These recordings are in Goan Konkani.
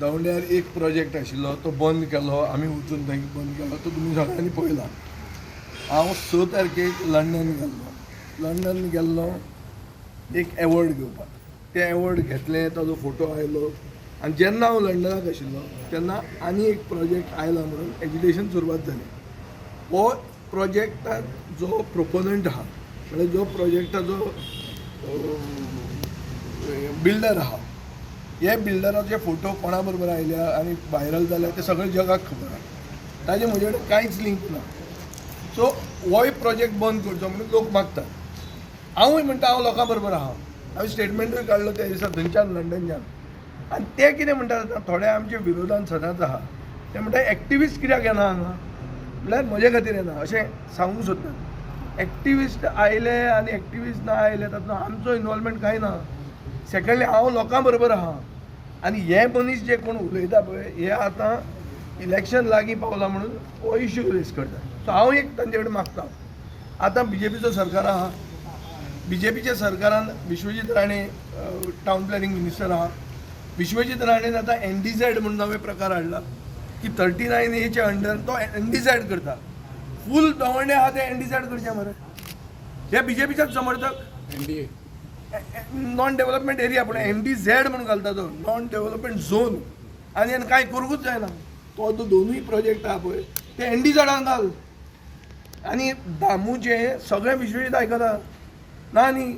दवंड्यार एक प्रोजेक्ट आशिल्लो तो बंद केलो, आमी वचून थंय बंद केलो, तो तुमी सगळ्यांनी पळयला. हांव 6 तारखेक लंडन गेल्लो. लंडन गेल्लो एक एवॉर्ड घेवपाक. ते एवॉर्ड घेतले, ताजो फोटो आयलो. आनी जेन्ना हांव लंडनाक आशिल्लो तेन्ना आनी एक प्रोजेक्ट आयला म्हणून एजिटेशन सुरवात जालें. हो प्रोजेक्टाक जो प्रोपोनंट आहा, म्हळ्यार जो प्रोजेक्टाचो बिल्डर आहा, हे बिल्डराचे फोटो कोणा बरोबर आयल्या आनी व्हायरल जाल्या ते सगळे जगाक खबर आहा. ताजे म्हजे कडेन कांयच लिंक ना. सो होय प्रोजेक्ट बंद करचो म्हणून लोक मागतात. हांवूय म्हणटा, हांव लोकां बरोबर आहा. हांवें स्टेटमेंटूय काडलो त्या दिसा थंयच्यान, लंडनच्यान. आनी ते कितें म्हणटात आतां, थोडे आमचे विरोधान सदांच आहा, ते म्हणटा एक्टिविस्ट कित्याक येना हांगा, म्हणल्यार म्हजे खातीर येना अशें सांगूंक सोदतात. एक्टिविस्ट आयले आनी एक्टिविस्ट ना आयले, तातूंत आमचो इनवॉल्वमेंट कांय ना. सेकंडली, हांव लोकां बरोबर आहा. आनी हे मनीस जे कोण उलयता पळय, हे आतां इलेक्शन लागीं पावलां म्हणून हो इश्यू रेज करता. सो हांव एक तांचे कडेन मागता, आतां बीजेपीचो सरकार आहा. बीजेपीच्या सरकारान Vishwajit Rane town planning minister आहा. विश्वजीत राणेन आतां एनडीझॅड म्हणून नवे प्रकार हाडला की 39एच्या अंडर तो एनडीझॅड करता. फूल दवंडे आहा ते एनडीझॅड करचे मरे. हे बीजेपीच्याच समर्थक. एनडीए. नॉन डेव्हलपमेंट एरिया, पूण एनडीझॅड म्हणून घालता तो नॉन डेव्हलपमेंट झोन. आनी आनी कांय करूंकूच जायना. तो तो दोनूय प्रोजेक्ट आहा पळय ते एनडीझॅडान घाल. आनी दामूचे सगळें विश्वजीत आयकता ना न्ही.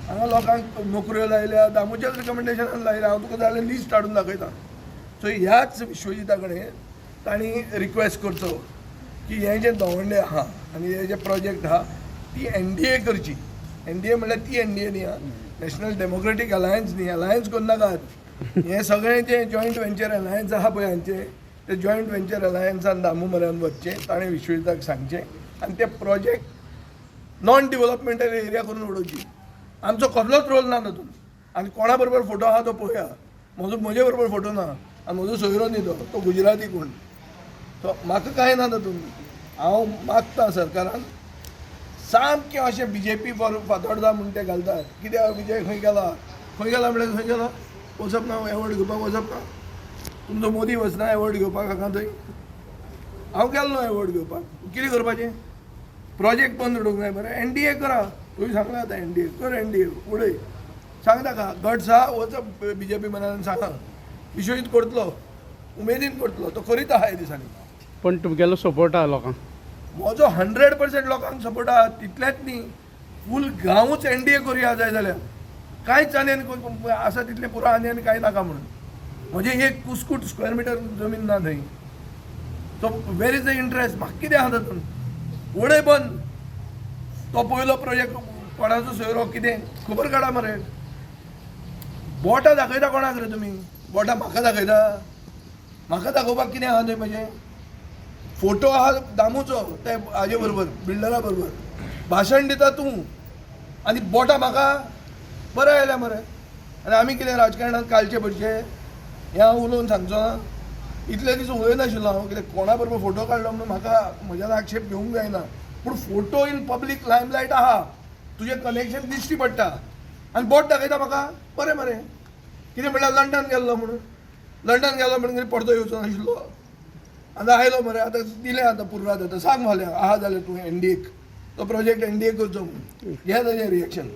हांगा लोकांक नोकऱ्यो लायल्या दामूच्याच रिकमेंडेशनान लायल्या. हांव तुका जाल्यार लिस्ट हाडून दाखयता. सो ह्याच विश्वजिता कडेन तांणी रिक्वेस्ट करचो की हें जें दवंडे आहा आनी हे जे प्रोजेक्ट आहा ती एनडीए करची. एनडीए म्हणल्यार ती एनडीए न्ही आं, नॅशनल डेमोक्रेटीक अलायन्स न्ही. अलायन्स करनाकात. हें सगळें जें जॉयंट वेंचर अलायन्स आहा पळय हांचें, ते जॉयंट वेंचर अलायन्सान दामू म्हऱ्यान वचचें, ताणें विश्वजिताक सांगचें आनी ते प्रोजेक्ट नॉन डेव्हलपमेंटल एरिया करून उडोवची. आमचो कसलोच रोल ना तातूंत. आनी कोणा बरोबर फोटो आहा तो पळया. म्हजो, म्हजे बरोबर फोटो ना. आनी म्हजो सोयरो न्ही तो, तो गुजराती कोण. सो म्हाका कांय ना तातूंत. हांव मागता सरकारान सामकें अशें बीजेपी फॉर फातोर्डा म्हूण ते घालतात. कित्याक विजय खंय गेला, खंय गेला म्हणल्यार खंय गेला? वचप ना एवॉर्ड घेवपाक? वचप ना? तुमचो मोदी वचना एवॉर्ड घेवपाक हांगा थंय? हांव गेल्लो एवॉर्ड घेवपाक. कितें करपाचें? प्रोजेक्ट बंद उडोवंक जाय मरे. एनडीए करा. तुवें सांगलां आतां एनडीए कर, एनडीए उडय. सांग ताका, गट्स आहा, वच बीजेपी मनान सांगा. विश्वजीत करतलो, उमेदीन करतलो, तो करीत आहा ह्या दिसांनी. पण तुमगेलो सपोर्ट आहा लोकांक? म्हजो 100% लोकांक सपोर्ट आहा. तितलेंच न्ही, फूल गांवूच एनडीए करुया जाय जाल्यार. कांयच आनी आनी आसा तितलें पुरो, आनी आनी कांय नाका म्हणून. म्हजें एक कुस्कूट स्क्वेअर मिटर जमीन ना थंय. So where is the interest? म्हाका कितें आहा तातूंत? उडय बंद तो पयलो प्रोजेक्ट. कोणाचो सोयरो कितें खबर काडा मरे. बोटां दाखयता कोणाक रे तुमी? बोटां म्हाका दाखयता? म्हाका दाखोवपाक कितें आहा थंय म्हजें? फोटो आहा दामूचो ते हाजे बरोबर, बिल्डरा बरोबर. भाशण दिता तूं आनी बोटां म्हाका. बरें आयल्या मरे. आनी आमी कितें राजकारणात कालचे पडचे? हें हांव उलोवन सांगचो ना. इतले दीस उलयनाशिल्लो हांव, कित्याक कोणा बरोबर फोटो काडलो म्हणून म्हाका म्हज्यान आक्षेप घेवंक जायना. पूण फोटो इन पब्लीक लायमलायट आहा, तुजें कनेक्शन दिश्टी पडटा आनी बोट दाखयता म्हाका. बरें मरे. कितें म्हणल्यार लंडन गेल्लो म्हणून? लंडन गेलो म्हणून कितें परतो येवचो नाशिल्लो? आतां आयलो मरे. आतां दिलें, आतां पुर्राद. आतां सांग फाल्यां आहा जाल्यार तूं एनडीएक तो प्रोजेक्ट एनडीए करचो म्हणून. घे ताजें रिएक्शन.